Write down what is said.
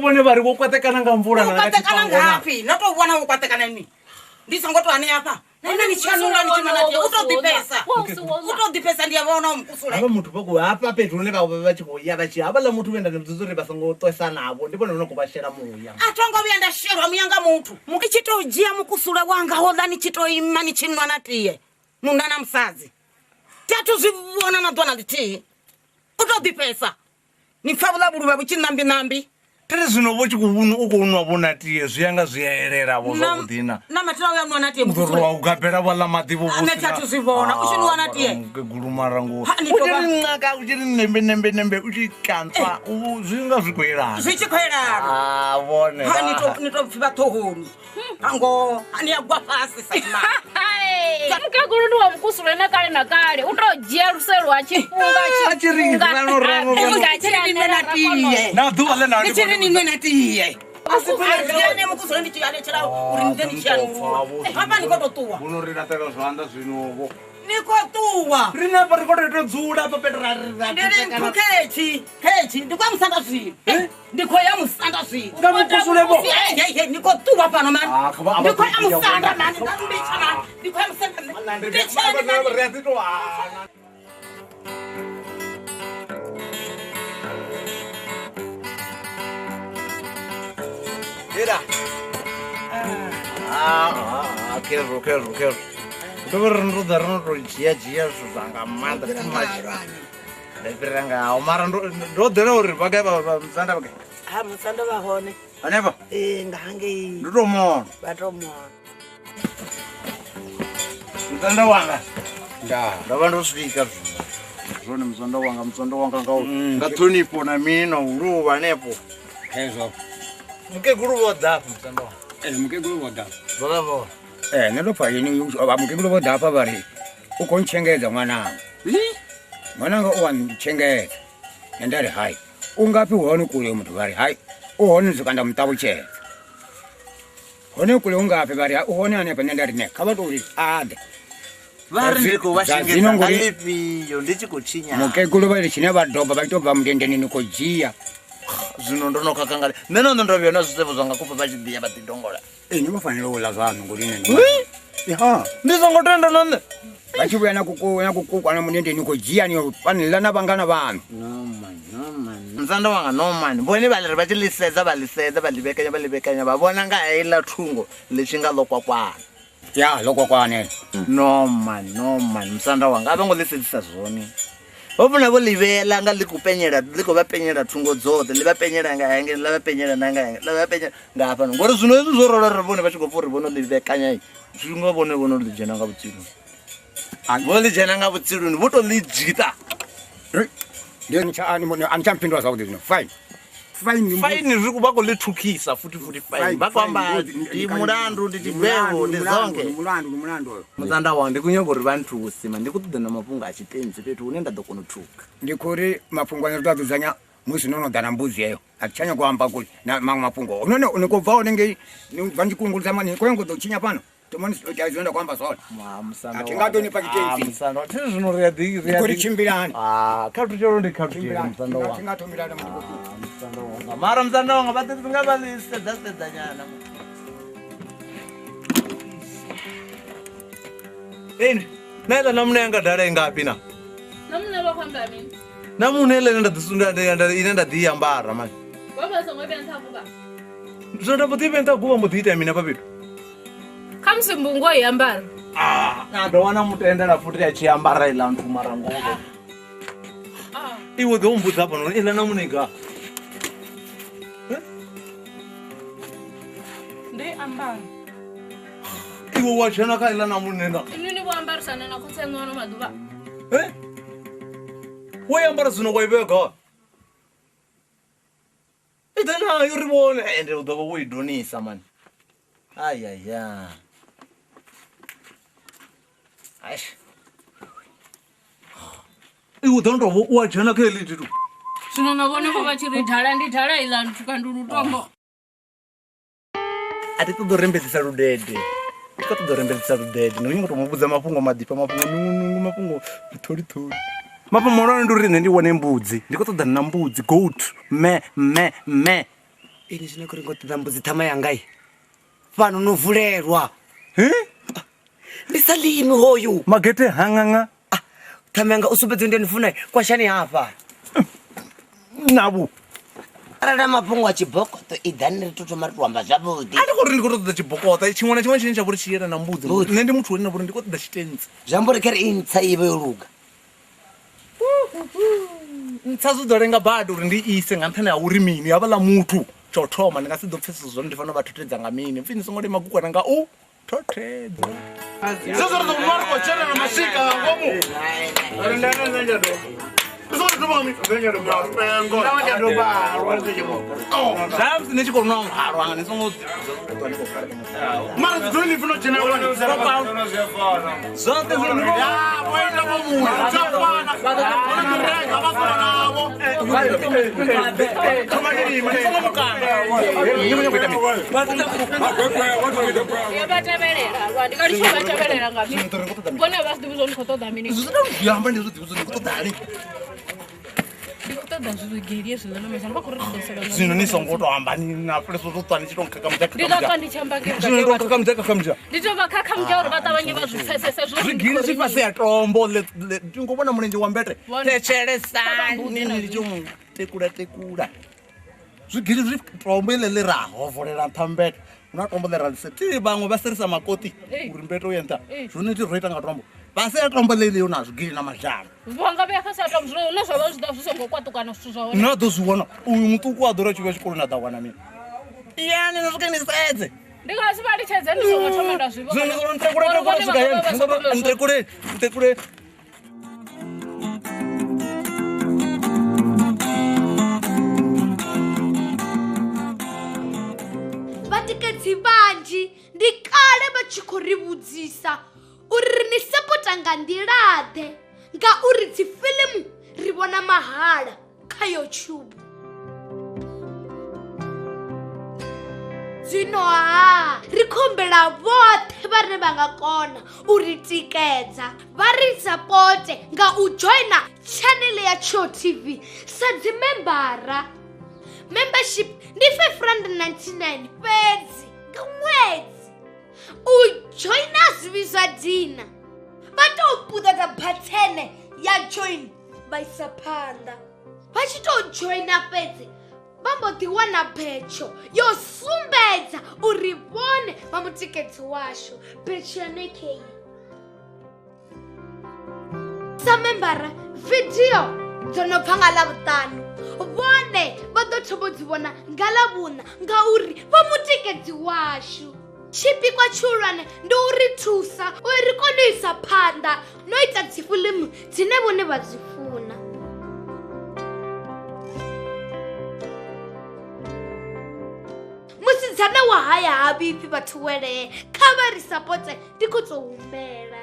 Vhone vha ri vho kwatekana nga mvula na kwatekana ngafhi no to vhona wo kwatekana ni ndi songo to ane afha na ni tshanula ni tshina na u to ḓifhesa u to ḓifhesa ndi a vhona u mukusule havha muthu vha khou hafha fhethu hune vha vha tshi khou ya vha tshi havhaḽa muthu vhe nda ni vhudzisa uri vha songo ṱwesa navho ndi vhone vho no khou vha shela muya a tho ngo vhuya nda shelwa muya nga muthu ni tshi tou dzhia mukusule wanga houḽa ni tshi tou ima ni tshi nwa na tie munna na musadzi thi athu zwi vhona na ḓuvha na ḽithihi u tou ḓifhesa ni pfa vhuḽa vhuluvha vhu tshi ṋambi ṋambi Thiri zwino vho tshi khou u khou nwa vho na tie zwi ya nga zwi a elela vho zwavhuḓi na. Na mathina u ya nwa na tie U ḓo mukusule. ri wa u gabela wa ḽa maḓi vho A, nṋe thi athu zwi vhona. U tshi nwa na tie. Mukegulu mara ngo. Ha, ni U tou tshi vha- ri ṅaka u tshi ri nembe nembe nembe u tshi kantswa u zwi nga zwi khou elana. Zwi tshi khou elana. Ah vhone. Ha ni to ni to pfi vha ṱhohoni. Ha ngoho ha ni a gwa fhasi sa tshimana. Mukegulu ndi wa mukusule na kale na kale u tou dzhia luselo a tshi funga A tshi ri rano rano rano. Ni tshi ri ni nwe na tie. Na ḓuvha ḽe na Ni tshi ri ni nwe na tie. Ane mukusule ndi tshi anetshela uri ni ḓe ni tshi anuwa. Hafha ni khou tou ṱuwa. Vho no ri laṱela zwanḓa zwino vho. Ni khou ṱuwa. Rine hafha ri khou tou dzula hafha fhethu ra ri ra Ndi ri mphu khetshi khetshi ndi khou ya musanda zwino. Ndi khou ya musanda zwino. Nga mukusule vho. Hey, hey, hey, ndi khou ṱuwa fhano mani. Ah, kha vha- Ndi khou ya a vha ḓo musanda dzhia mani. Nga nditsha mani. Ndi khou ya musanda. Nditsheni mani. Ri a ḓi tou hana. Ira. Ah, ah, khezwo khezwo khezwo. Ndo vha ri ndo ḓa ro no tou dzhia dzhia zwithu zwa nga maanḓa too much. Nda fhirela ngaho mara ndo ndo ḓela uri vha gai vha musanda vha gai. Ha musanda vha hone. Hanefha Ee nga hangei ndo tou mona. vha to mona. Musanda wanga. Ndaa. Ndo vha ndo swika zwino. Zwone musanda wanga musanda wanga nga nga ṱhonifho na mini na u luvha hanefho. Khezwo. Mukegulu vho ḓa afha musanda wanga. Mukegulu vho ḓa. Vho vha vho. Nṋe ndo pfa ini vha mukegulu vho ḓa hafha vha ri u khou ntshengedza ṅwananga. Ṅwananga u wa ntshengedza. Nṋe nda ri hai. U ngafhi hone kule muthu vha ri hai. U hone ndi swika nda mu ṱalutshedza. Hone kule u ngafhi vha ri hai u hone hanefha nṋe nda ri ne kha vha tou ri a ḓe. Vha ri ndi khou vha Dza shengedza zwino nga ngori- ḽifhio ndi tshi khou tshinya. Mukegulu vha ri tshine vha doba vha tshi tou bva mundendeni ni khou dzhia. Zwino ndo no khakha nga nṋe na nṋe ndo vhuya na zwisevho zwanga khou pfa vha tshi ḓiya vha ḓi dongola. Ee ni vho fanela u ḽa zwaṋu ngori nṋe ndi ṅwana. Ndi songo tenda na nṋe. Vha tshi vhuya na kuku na kukukwana mundendeni ni khou dzhia ni yo fanela na vhangana vhaṋu. No man, no man. Musanda wanga no man. Vhone vha ri vha tshi ḽi sedza vha ḽi sedza vha ḽi vhekanya vha ḽi vhekanya vha vhona nga heiḽa thungo ḽi tshi nga ḽo kwakwana. Ya ḽo kwakwana. No man, no man. Musanda wanga a vho ngo ḽi sedzisa zwone. Vho vhona vho ḽi vhela nga ḽi khou penyela ḽi khou vha penyela thungo dzoṱhe ḽi vha penyela nga hangei ḽa vha penyela na nga hangei ḽa vha penyela nga hafhano ngori zwino hezwi zwo ralo ri vhone vha tshi khou pfa uri vho no ḽi vhekanya zwi nga vhone vho no ḽi dzhena nga vhutsiluni. Vho ḽi dzhena nga vhutsiluni vho to ḽi dzhita. Ndi ni tsha ani ani tsha mphindula zwavhuḓi zwino. Fine. Fine. Fine zwi vha khou ḽi thukhisa futhi futhi fine vha khou amba ndi mulandu ndi tshigwevho ndi zonke. Ndi mulandu ndi mulandu oyo. Musanda wanga ndi khou nyaga uri vha nthuse ma ndi khou ṱoḓa na mafhungo a tshitentsi fhethu hune nda ḓo kona u thuka. Ndi khou ri mafhungo ane ri ḓo a dzudzanya musi no no ḓa na mbudzi eyo. A thi tsha nyaga u amba kule na maṅwe mafhungo. Noni ni khou bva hone ngei ni bva ndi kungulisa mani ni khou nyaga u ḓo tshinya fhano. Thomani ita zwine nda khou amba zwone. Musanda A thi nga ḓo ni fha tshitentsi. Musanda thi zwino ri a ḓi ri Ndi a khou ri ḓi tshimbilani. Ah, khathutshelo ndi khathutshelo Tshimbilani. musanda Thi wanga. nga thomi lala ndi khou ṱuwa. Musanda wanga. Mara musanda wanga vha ḓi nga vha ḽi sedza sedza nyana. Ini, na iḽa namune yanga dala i ngafhi na? Na muṋe vha khou amba mini? Namune iḽa ine nda ḓi sunda ine nda ḓi i ambara mani. Vha vha songo vhuya nṱha guvha. Zwino nda mbo ḓi vhe nṱha guvha mbo ḓi ita mina fhafhethu. Kha musi mbungu o i ambara. Na dovha na mutendela futhi a tshi ambara iḽa nthu mara ngoho. Iwe ḓo mbudza hafha uri iḽa na muniga. Ndi ambara. Iwe wa dzhena kha iḽa na munina. Inwi ni vho ambarisana na khotsi aṋu ano maḓuvha. Eh? Wo ambara zwino wa i vhea gai? I ḓe nayo ri vhone ende u ḓo vha wo i donisa mani. Ayaya. Aish. Iwe ḓo ndo u a dzhena kha heḽi nthu. Zwino na vhone vho vha tshi ri dala ndi dala iḽa nthu kana ndi lutombo. A thi ṱoḓi u rembedzisa ludede. Thi khou ṱoḓa u rembedzisa ludede. Ndi khou nyanga u tou mu vhudza mafhungo maḓifha, mafhungo nungunungu, mafhungo ṱholiṱholi. Mafhungo mahulwane ndi uri nṋe ndi wane mbudzi. Ndi khou ṱoḓa na mbudzi, goat, me me me. Ini zwino khori ngo ṱoḓa mbudzi ṱhama yanga i. Fhano no vulelwa. Ndi sa limi hoyu. Magethe hanganga. Ah, ṱhama yanga u sumbedza ndi ni funa kwashani hafha. Navho. Arali a mafhungo a tshibokoṱo i ḓani ri to thoma ri to amba zwavhuḓi. A ndi khou ri ndi khou ṱoḓa tshibokoṱo tshiṅwe na tshiṅwe tshine tsha vha uri tshi yelana na mbudzi. Nṋe ndi muthu ane nda vha uri ndi khou ṱoḓa tshitentsi. Zwi amba uri kha ri i ntsha i vhe yo luga. Ntsa zwi ḓo lenga badi uri ndi ise nga nṱhani ha uri mini havhaḽa muthu tsha u thoma ndi nga si ḓo pfesesa zwori ndi fanela u vha thuthedza nga mini. Pfhi ni songo lima gukwana nga u thothedza. Zwezwo ri ḓo nwa ri khou tshena na mashika nga ngomu. Zwa musi ni tshi khou nwa halwa ni songo Mara dzi ḓo ni funa u dzhena hone. Zwoṱhe zwi ni Ya, vho ita vho vhuya. Zwa fana. Vho ḓi renga vha fana navho. Thoma ni lima ni songo mukanda. Ya vha tevhelela lwa ndi nga litsho vha tevhelela nga mini. Vhone vha si ḓivhi zwo ni khou ṱoḓa mini. Zwi ḓo zwi amba ndi zwo ḓivhi zwo ni khou ṱoḓani. Ndi khou ṱoḓa zwigili hezwiḽa na mashamba vha khou ri ri ḓo sala. Zwino ni songo to amba ni na fhulesa to ṱwa ni tshi to nkhakamudza Ndi ḓo ṱwa ndi tshi amba ngei Zwino ndo khakamudza khakamudza. Ndi tou vha khakhamudza uri vha ṱavhanye vha zwi pfesese zwo Zwigili zwi fhasi ya tombo ḽe ndi ngo vhona mulenzhe wa mbete. Vhone. Thetshelesani ni tshi mu tekula tekula. Zwigili zwi tombo iḽi ḽi ra hovolela nṱha mbete. Hu na tombo ḽi ra ḽi ti vhaṅwe vha serisa makoti uri mbete u ye nṱha. Zwino ndi ro ita nga tombo. Fhasi ya tombo ḽeḽi hu na zwigili na mazhana. Vha nga vhuya fhasi ha tombo zwino hune zwa vha zwi ḓa zwi songo kwaṱukana zwithu zwa hone. Na ḓo zwi vhona uyu muṱuku a ḓo ri a tshi vhuya tshikoloni a ḓa wana mini. Iyani ni swike ni sedze. Ndi nga si vha litshedze ndi songo thoma nda zwi vhona. Zwino ntekule tekule swika hayani. Ntekule ntekule. Vhatikedzi vhanzhi ndi kale vha tshi khou ri vhudzisa uri ri ni sapota nga nḓila-ḓe ngauri dzi fiḽimu ri vhona mahala kha YouTube. Zwino ha ri khou humbela vhoṱhe vhane vha nga kona u ri tikedza vha ri sapote nga u dzhoina tshanele ya Tsho TV sa dzi membara. Membership ndi 599 fhedzi nga ṅwedzi. U joina zwi vhidzwa dina. Vha tou puṱedza bathene ya join vha isa phanḓa. Vha tshi tou joina fhedzi vha mbo ḓi wana betsho yo sumbedza uri vhone vha mutikedzi washu. Betsho ya nekei. Sa membara vidio dzo no bva nga Ḽavhuṱanu vhone vha ḓo thoma u dzi vhona nga Ḽavhuṋa ngauri vha mutikedzi washu. Tshipikwa tshihulwane ndi u ri thusa uri ri kone u isa phanḓa no ita dzi fiḽimu dzine vhone vha dzi funa. Musidzana wa haya ha vhifhi vhathu welee kha vha ri sapote ndi khou tou humbela.